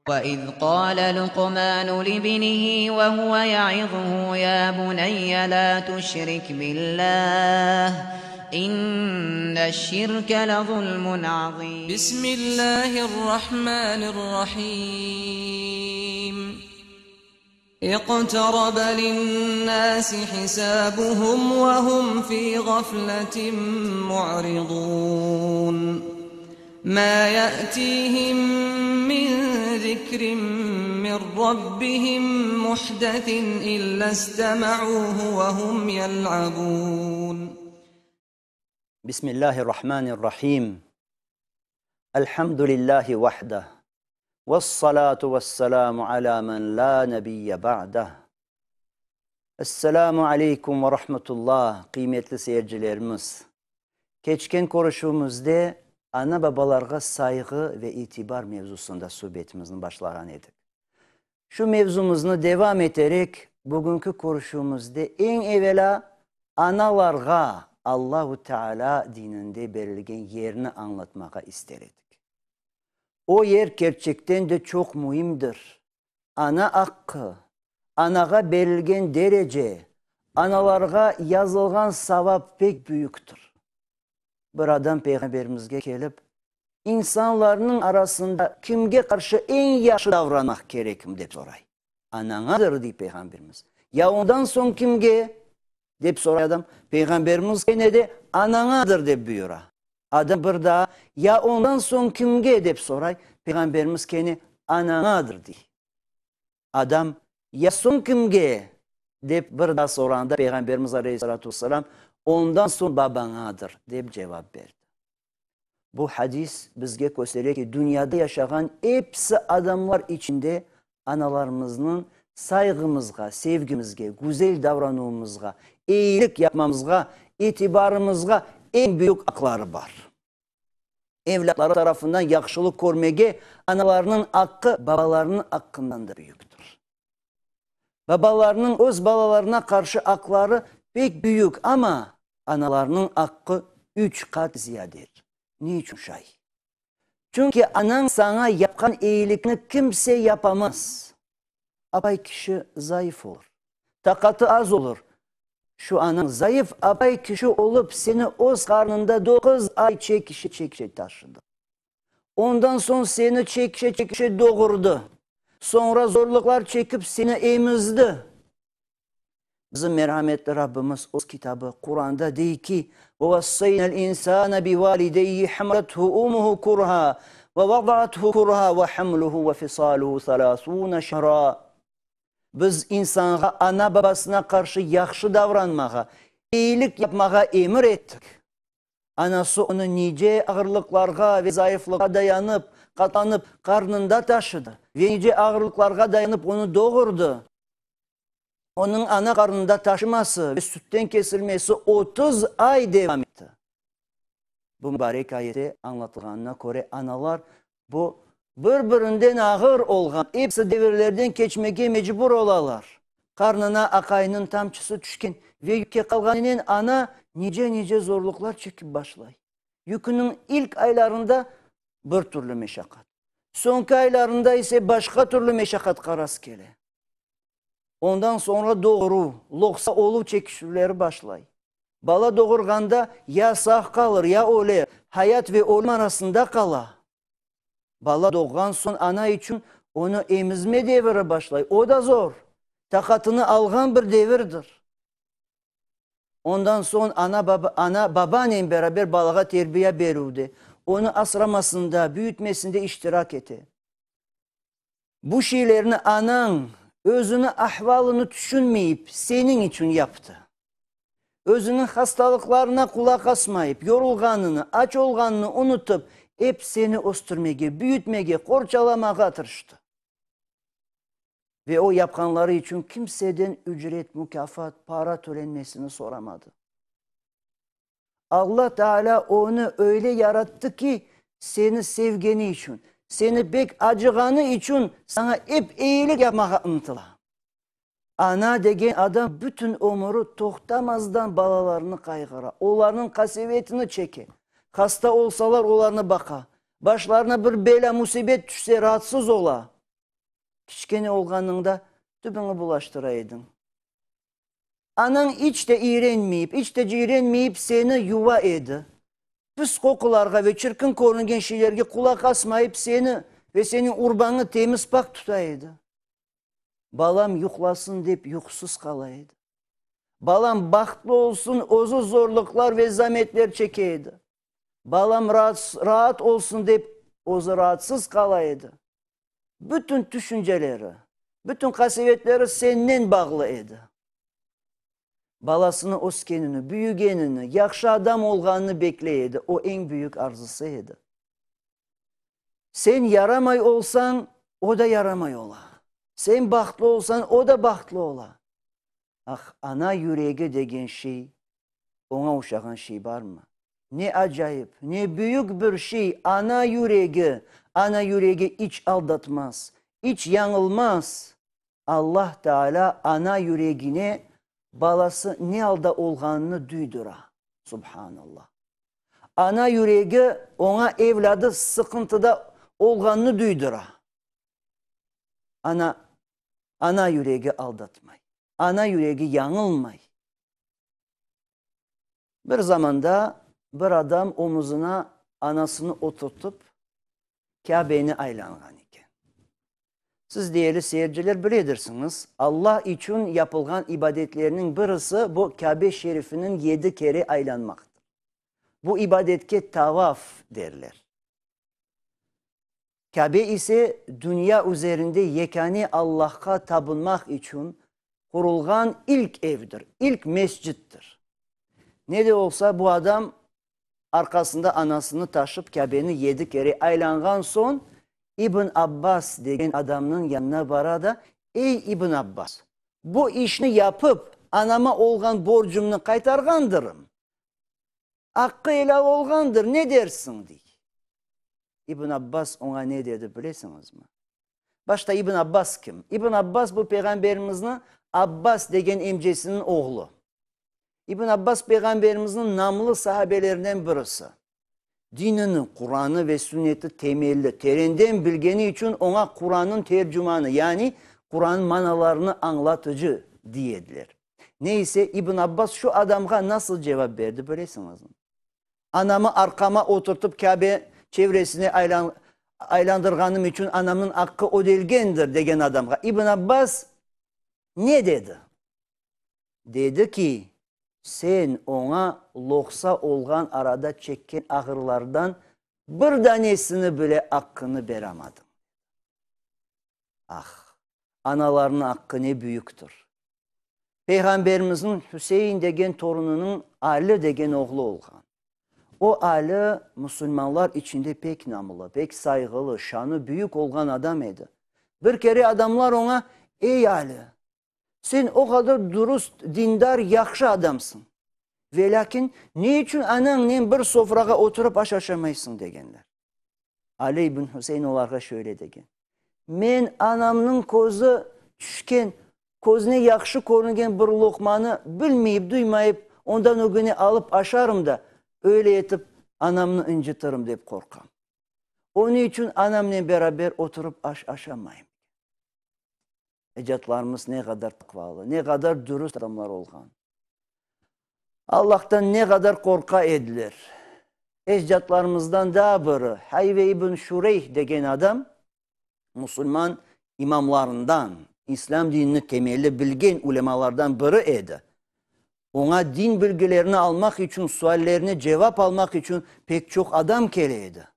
وَإِذْ قَالَ لُقْمَانُ لِابْنِهِ وَهُوَ يَعِظُهُ يَا بُنَيَّ لَا تُشْرِكْ بِاللَّهِ إِنَّ الشِّرْكَ لَظُلْمٌ عَظِيمٌ بسم الله الرحمن الرحيم اقترب للناس حسابهم وهم في غفلة معرضون ما يأتيهم من ذكر من ربهم محدث إلا استمعوه وهم يلعبون بسم الله الرحمن الرحيم الحمد لله وحده والصلاة والسلام على من لا نبي بعده Esselamu aleykum ve rahmetullah, qıymetli seyircilerimiz! Keçken körüşüvimizde ana-babalarğa sayğı ve itibar mevzusında subetimizni başlağan edik. Şu mevzumıznı devam eterek, bugünki körüşüvimizde eñ evelâ analarğa Allahu Tealâ dininde berilgen yerni añlatmağa ister edik. O yer kerçekten de çoq müimdir. Ana aqqı, anağa berilgen derece, analarğa yazılğan savap pek büyüktir. Bir adam Peyğamberimizge kelip, İnsanlarnıñ arasında kimge qarşı eñ yahşı davranmaq kerekim? dep soray. Anañadır, dey Peyğamberimiz. Ya ondan soñ kimge? dep soray adam. Peyğamberimiz kene de, Anañadır, dep buyura. Adam bir daa, Ya ondan soñ kimge? dep soray. Peyğamberimiz kene, Anañadır, dey. Adam, Ya soñ kimge? dep bir daa sorğanda, Peyğamberimiz aleyhissalâtu vesselâm, Ondan soñ babañadır, dep cevap berdi. Bu hadis bizge köstere ki, dünyada yaşağan episi adamlar içinde analarımıznıñ sayğımızğa, sevgimizge, güzel davranuvımızğa, eyilik yapmamızğa, itibarımızğa eñ büyük aqları bar. Evlâtları tarafından yahşılıq körmege analarnıñ aqqı babalarnıñ aqqından da büyüktir. Babalarnıñ öz balalarına qarşı aqları pek büyük, amma analarnıñ aqqı üç qat ziyadedir. Ne içün şay? Çünki anañ saña yapqan eyilikni kimse yapamaz. Apay kişi zayıf olur, taqatı az olur. Şu anañ zayıf apay kişi olıp seni öz qarnında doquz ay çekişe-çekişe taşıdı. Ondan soñ seni çekişe-çekişe doğurdı. Soñra zorluqlar çekip seni emizdi. Bizim merhametli Rabbimiz Öz kitabı Quranda dey ki, Ve vassaynel insane bivalideyhi hamalethu ummuhu kurha ve vada'athu kurha ve hamluhu ve fisaluhu selasune şehra. Biz insanğa ana-babasına qarşı yahşı davranmağa, eyilik yapmağa emir ettik. Anası onı nice ağırlıqlarğa ve zayıflıqqa dayanıp, qatlanıp, qarnında taşıdı ve nice ağırlıqlarğa dayanıp onı doğurdı. Onıñ ana qarnında taşıması ve sütten kesilmesi 30 ay devam etti. Bu mübarek ayette añlatılğanına köre, analar bu bir-birinden ağır olğan episi devirlerden keçmege mecbur olalar. Qarnına aqayınıñ tamçısı tüşken ve yükke qalğanınen ana nice-nice zorluqlar çekip başlay. Yüküniñ ilk aylarında bir türlü meşaqat, soñki aylarında ise başqa türlü meşaqatqa rastkele. Ondan soñra doğuruv, loqsa oluv çekişüvleri başlay. Bala doğurğanda ya sağ qalır, ya öle, hayat ve ölüm arasında qala. Bala doğğan soñ ana içün onı emizme deviri başlay, o da zor, taqatını alğan bir devirdir. Ondan soñ ana-baba, ana babanen beraber balağa terbiye berüvde, onı asramasında, büyütmesinde iştirak ete. Bu şeylerni anañ, özüni ahvalını tüşünmeyip, seniñ içün yaptı. Özüniñ hastalıqlarına qulaq asmayıp, yorulğanını, aç olğanını unutıp, ep seni östürmege, büyütmege, qorçalamağa tırıştı. Ve o yapqanları içün kimseden ücret, mukâfat, para tölenmesini soramadı. Alla Teala onı öyle yarattı ki, seni sevgeni içün, seni pek acığanı içün saña ep eyilik yapmağa ıntıla. Ana degen adam bütün ömüri toqtamazdan balalarını qayğıra, olarnıñ qasevetini çeke, hasta olsalar olarnı baqa, başlarına bir belâ-musibet tüşse raatsız ola. Kiçkene olğanıñda tübüñi bulaştıra ediñ. Anañ iç te iğrenmeyip, iç te ciyrenmeyip seni yuva edi. Pis qoqularğa ve çirkin körüngen şeylerge qulaq asmayıp seni ve seniñ urbañı temiz-pak tuta edi. Balam yuqlasın dep yuqusız qala edi. Balam bahtlı olsun özü zorluqlar ve zametler çeke edi. Balam raat olsun dep özü raatsız qala edi. Bütün tüşünceleri, bütün qasevetleri sennen bağlı edi. Balasını öskenini, büyügenini, yahşı adam olğanını bekley edi, o eñ büyük arzusı edi. Sen yaramay olsañ, o da yaramay ola. Sen bahtlı olsañ, o da bahtlı ola. Ah, ana yüregi degen şey, oña oşağan şey barmı? Ne acayip, ne büyük bir şey ana yüregi! Ana yüregi iç aldatmaz, iç yañılmaz. Allah Teala ana yüregine balası ne alda olğanını duydura. Subhanallah! Ana yüregi oña evlâdı sıqıntıda olğanını duydura. Ana, ana yüregi aldatmay. Ana yüregi yañılmay. Bir zamanda bir adam omuzına anasını oturtıp, Kâbeni aylanğan eken. Siz, değerli seyirciler, biledirsiñiz, Alla içün yapılğan ibadetlerniñ birisi bu Kâbe şerifiniñ yedi kere aylanmaqtır. Bu ibadetke tavaf derler. Kâbe ise dünya üzerinde yekâne Allahqa tabınmaq içün qurulğan ilk evdir, ilk mescittir. Ne de olsa, bu adam arqasında anasını taşıp Kâbeni yedi kere aylanğan soñ, İbn Abbas degen adamnıñ yanına bara da, Ey, İbn Abbas, bu işni yapıp, anama olğan borcumnı qaytarğandırım. Aqqı elâl olğandır, ne dersiñ? dey. İbn Abbas oña ne dedi, bilesiñizmi? Başta İbn Abbas kim? İbn Abbas bu Peyğamberimizniñ Abbas degen emcesiniñ oğlu. İbn Abbas Peyğamberimizniñ namlı sahabelerinden birisi. Dinini, Quranı ve Sünneti temelli, terenden bilgeni içün oña Qurannıñ tercümanı, yani Qurannıñ manalarını añlatıcı, dey ediler. Ne ise, İbn Abbas şu adamğa nasıl cevap berdi, bilesiñizmi? Anamı arqama oturtıp Kâbe çevresine aylandırğanım içün anamnıñ aqqı ödelgendir, degen adamğa İbn Abbas ne dedi? Dedi ki, sen oña loqsa olğan arada çekken ağrılardan bir danesini bile aqqını beramadıñ. Ah, analarnıñ aqqı ne büyüktir! Peyğamberimizniñ Hüseyin degen torunınıñ Ali degen oğlu olğan. O Ali musulmanlar içinde pek namlı, pek sayğılı, şanı büyük olğan adam edi. Bir kere adamlar oña, Ey, Ali, sen o qadar dürüst, dindar, yahşı adamsıñ. Velâkin, ne içün anañnen bir sofrağa oturıp aş aşamaysıñ? degenler. Ali ibn Hüseyin olarğa şöyle degen, Men anamnıñ közü tüşken, közüne yahşı körüngen bir loqmanı bilmeyip, duymayıp, ondan ögüne alıp aşarım da, öyle etip anamnı ıncıtırım dep qorqam. Onıñ içün anamnen beraber oturıp aş aşamayım. Ecdatlarımız ne qadar taqvalı, ne qadar dürüst adamlar olğan. Allahtan ne qadar qorqa ediler. Ecdatlarımızdan daa biri, Hayve ibn Şureyh degen adam, musulman imamlarından, İslâm dinini temelli bilgen ulemalardan biri edi. Oña din bilgilerini almaq içün, suallerine cevap almaq içün pek çoq adam kele edi.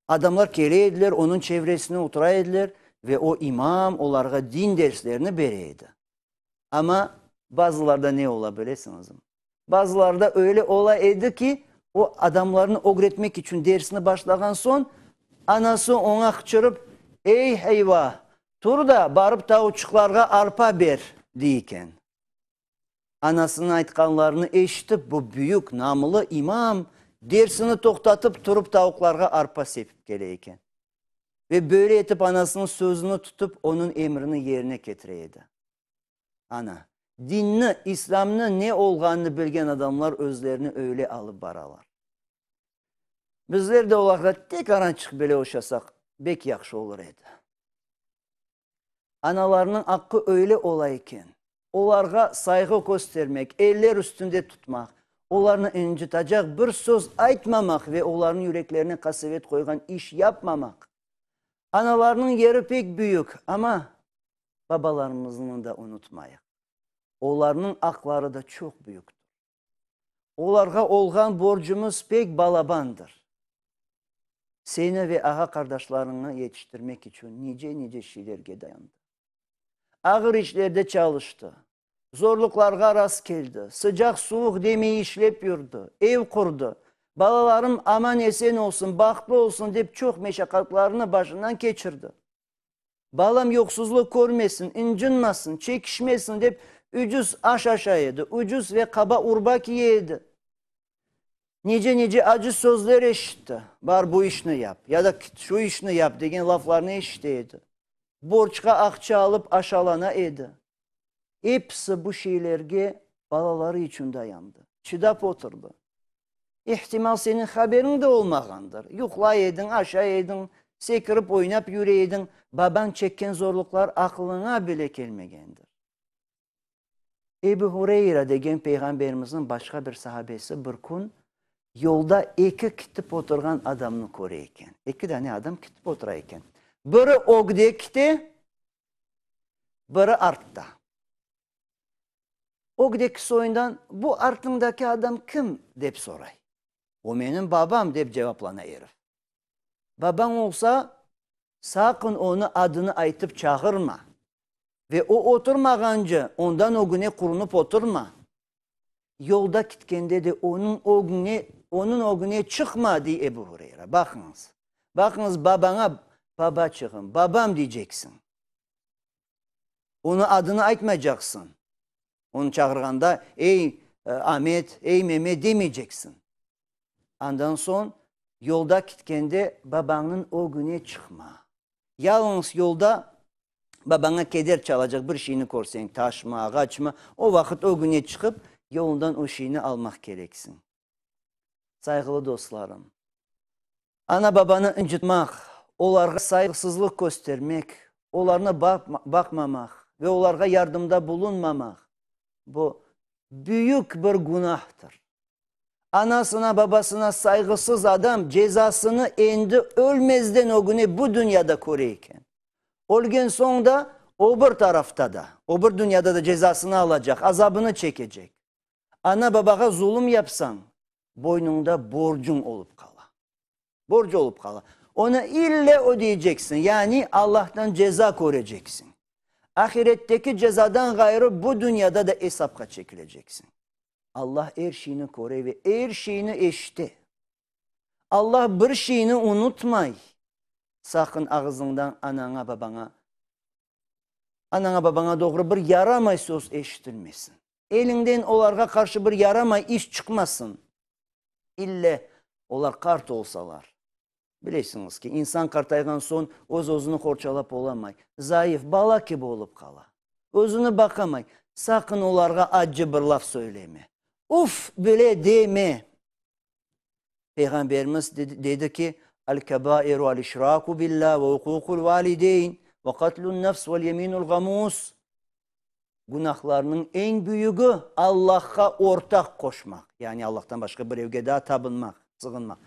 Adamlar kele ediler, onıñ çevresine otura ediler ve o imam olarğa din derslerini bere edi. Amma bazılarda ne ola bilesiñizmi? Bazılarda öyle ola edi ki, o adamlarnı ögretmek içün dersini başlağan soñ, anası oña qıçırıp, Ey, heyva, tur da, barıp tavuçıqlarğa arpa ber, dey eken. Anasınıñ aytqanlarını eşitip, bu büyük, namlı imam dersini toqtatıp, turıp tavuqlarğa arpa sepip kele eken. Ve böyle etip anasınıñ sözüni tutıp, onıñ emrini yerine ketire edi. Ana, dinni, İslâmnı ne olğanını bilgen adamlar özlerini öyle alıp baralar. Bizler de olarğa tek arançıq bile oşasaq, bek yahşı olur edi. Analarnıñ aqqı öyle ola eken. Olarğa sayğı köstermek, eller üstünde tutmaq, olarnı ıncıtacaq bir söz aytmamaq ve olarnıñ yüreklerine qasevet qoyğan iş yapmamaq. Analarnıñ yeri pek büyük, amma babalarımıznı da unutmayıq. Olarnıñ aqları da çoq büyüktir. Olarğa olğan borcumız pek balabandır. Seni ve ağa-qardaşlarıñnı yetiştirmek içün nice-nice şeylerge dayandı. Ağır işlerde çalıştı, zorluqlarğa rastkeldi, sıcaq-suvuq demey işlep yurdi, ev qurdı, balalarım aman-esen olsun, bahtlı olsun dep çoq meşaqatlarnı başından keçirdi. Balam yoqsuzlıq körmesin, ıncınmasın, çekişmesin dep ucuz aş aşay edi, ucuz ve qaba urba kiye edi. Nice-nice acı sözler eşitti, bar bu işni yap, ya da şu işni yap degen laflarnı eşite edi. Borcqa aqça alıp aşalana edi. Episi bu şeylerge balaları içün dayandı, çıdap oturdı. İhtimal seniñ haberiñ de olmağandır. Yuqlay ediñ, aşay ediñ, sekirip oynap yüre ediñ, babañ çekken zorluqlar aqlıña bile kelmegendir. Ebu Hureyra degen Peyğamberimizniñ başqa bir sahabesi bir kün yolda eki kitip oturğan adamnı köre eken. Eki dane adam kitip otura eken. Biri ögde kite, biri artta. Ögdeki soyundan, Bu artıñdaki adam kim? dep soray. O menim babam, dep cevaplana erif. Babañ olsa, saqın onı adını aytıp çağırma ve o oturmağance ondan ögüne qurunıp oturma. Yolda kitkende de onıñ ögüne, onıñ ögüne çıqma, dey Ebu Hureyra. Baqıñız, baqıñız, babaña babaçığım, babam deyceksiñ. Onıñ adını aytmaycaqsıñ. Onı çağırğanda, ey, Amet, ey, Memet demeyceksiñ. Andan soñ, yolda kitkende babañnıñ ögüne çıqma. Yalıñız yolda babaña keder çalacaq bir şeyni körseñ, taşmı, ağaçmı, o vaqıt ögüne çıqıp, yolundan o şeyni almaq kereksiñ. Sayğılı dostlarım, ana-babanı ıncıtmaq, olarğa sayğısızlıq köstermek, olarnı baqmamaq ve olarğa yardımda bulunmamaq, bu büyük bir günahtır. Anasına, babasına sayğısız adam cezasını endi ölmezden ögüne bu dünyada köre eken. Ölgen soñ da o bir tarafta da, o bir dünyada da cezasını alacaq, azabını çekecek. Ana-babağa zulum yapsañ, boynuñda borcuñ olıp qala. Borc olıp qala. Onı ille ödeyceksiñ, yani Allahtan ceza köreceksiñ. Ahiretteki cezadan ğayrı bu dünyada da esapqa çekileceksiñ. Allah er şeyni köre ve er şeyni eşite. Allah bir şeyni unutmay. Saqın ağızıñdan anaña, babaña, anaña, babaña doğru bir yaramay söz eşitilmesin. Eliñden olarğa qarşı bir yaramay iş çıqmasın. İlle olar qart olsalar. Bilesiñiz ki, insan qartayğan soñ öz-özüni qorçalap olamay, zayıf, bala kibi olıp qala. Özüni baqamay. Saqın olarğa accı bir laf söyleme. Uf! bile deme. Peyğamberimiz dedi ki, Al-kebairu al-işraku billah ve uququl valideyn ve qatlun nefs vel yeminul gamus. Günahlarnıñ eñ büyügi, Allahqa ortaq qoşmaq, yani Allahtan başqa birevge daa tabınmaq, sığınmaq,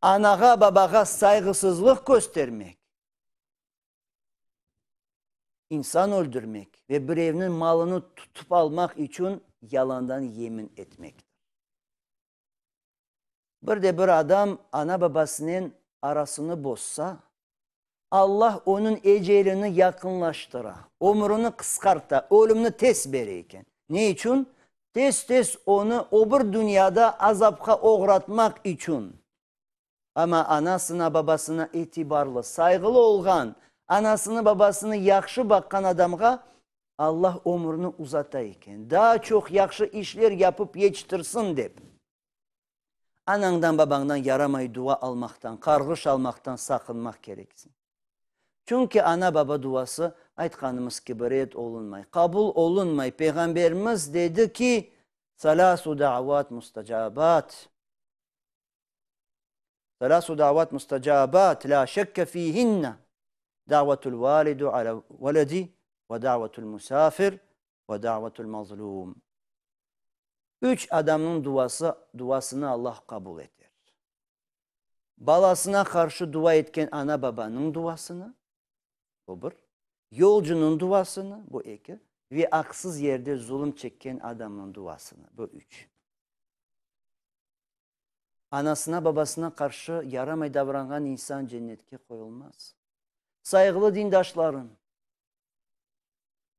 anağa, babağa sayğısızlıq köstermek, insan öldürmek ve birevniñ malını tutıp almaq içün yalandan yemin etmektir. Bir de bir adam ana-babasınen arasını bozsa, Allah onıñ ecelini yaqınlaştıra, ömrüni qısqarta, ölümni tez bere eken. Ne içün? Tez-tez onı o bir dünyada azapqa oğratmaq içün. Amma anasına-babasına itibarlı, sayğılı olğan, anasını-babasını yahşı baqqan adamğa Allah ömrüni uzata eken, daa çoq yahşı işler yapıp yetiştirsin dep. Anañdan-babañdan yaramay dua almaqtan, qarğış almaqtan saqınmaq kereksiñ. Çünki ana-baba duası, aytqanımız kibi, red olunmay, qabul olunmay. Peyğamberimiz dedi ki, Salâsu da'avat mustacabat. Salâsu da'avat mustacabat, lâ şekke fîhinne. Da'vetul validu ala veledi ve da'vetul musafir ve da'vetul mazlum. Üç adamnıñ duası, duasını Allah qabul eter. Balasına qarşı dua etken ana-babanıñ duasını, bu bir, yolcunıñ duasını, bu eki, ve aqsız yerde zulum çekken adamnıñ duasını, bu üç. Anasına, babasına qarşı yaramay davranğan insan cennetke qoyulmaz. Sayğılı dindaşlarım!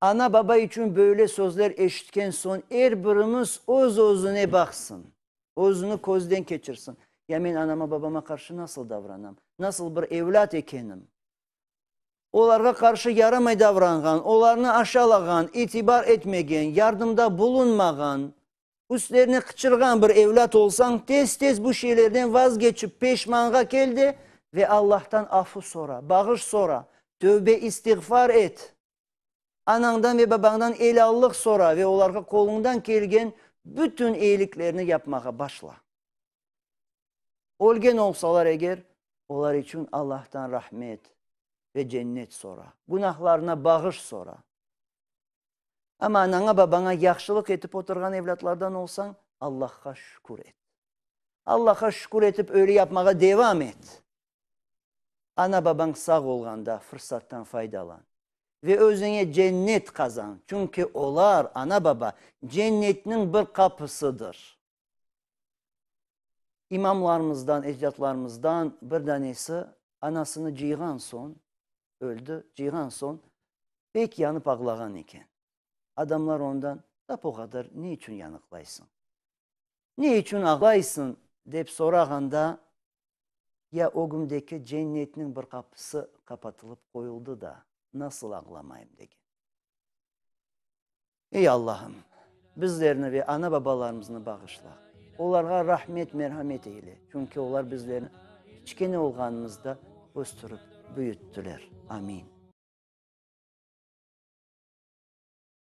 Ana-baba içün böyle sözler eşitken soñ er birimiz öz-özüne baqsın, özüni közden keçirsin, Ya men anama-babama qarşı nasıl davranam, nasıl bir evlât ekenim? Olarğa qarşı yaramay davranğan, olarnı aşalağan, itibar etmegen, yardımda bulunmağan, üstlerine qıçırğan bir evlât olsañ, tez-tez bu şeylerden vazgeçip, peşmanğa kel de ve Allahtan afu sora, bağış sora, tövbe-istiğfar et. Anañdan ve babañdan elâllıq sora ve olarğa qoluñdan kelgen bütün eyiliklerni yapmağa başla. Ölgen olsalar eger, olar içün Allahtan rahmet ve cennet sora, günahlarına bağış sora. Amma anaña-babaña yahşılıq etip oturğan evlâtlardan olsañ, Allahqa şükür et. Allahqa şükür etip öyle yapmağa devam et. Ana-babañ sağ olğanda fırsattan faydalan ve özüñe cennet qazan, çünki olar, ana-baba, cennetniñ bir qapısıdır. İmamlarımızdan, ecdatlarımızdan bir danesi anasını cıyğan soñ, öldi, cıyğan soñ, pek yanıp ağlağan eken. Adamlar ondan, Tap o qadar ne içün yanıqlaysıñ? Ne içün ağlaysıñ? dep sorağanda, Ya ögümdeki cennetniñ bir qapısı qapatılıp qoyuldı da, nasıl ağlamayım? degen. Ey, Allahım, bizlerni ve ana-babalarımıznı bağışla, olarğa rahmet, merhamet eyle, çünki olar bizlerni kiçkene olğanımızda östürip büyüttiler. Amin.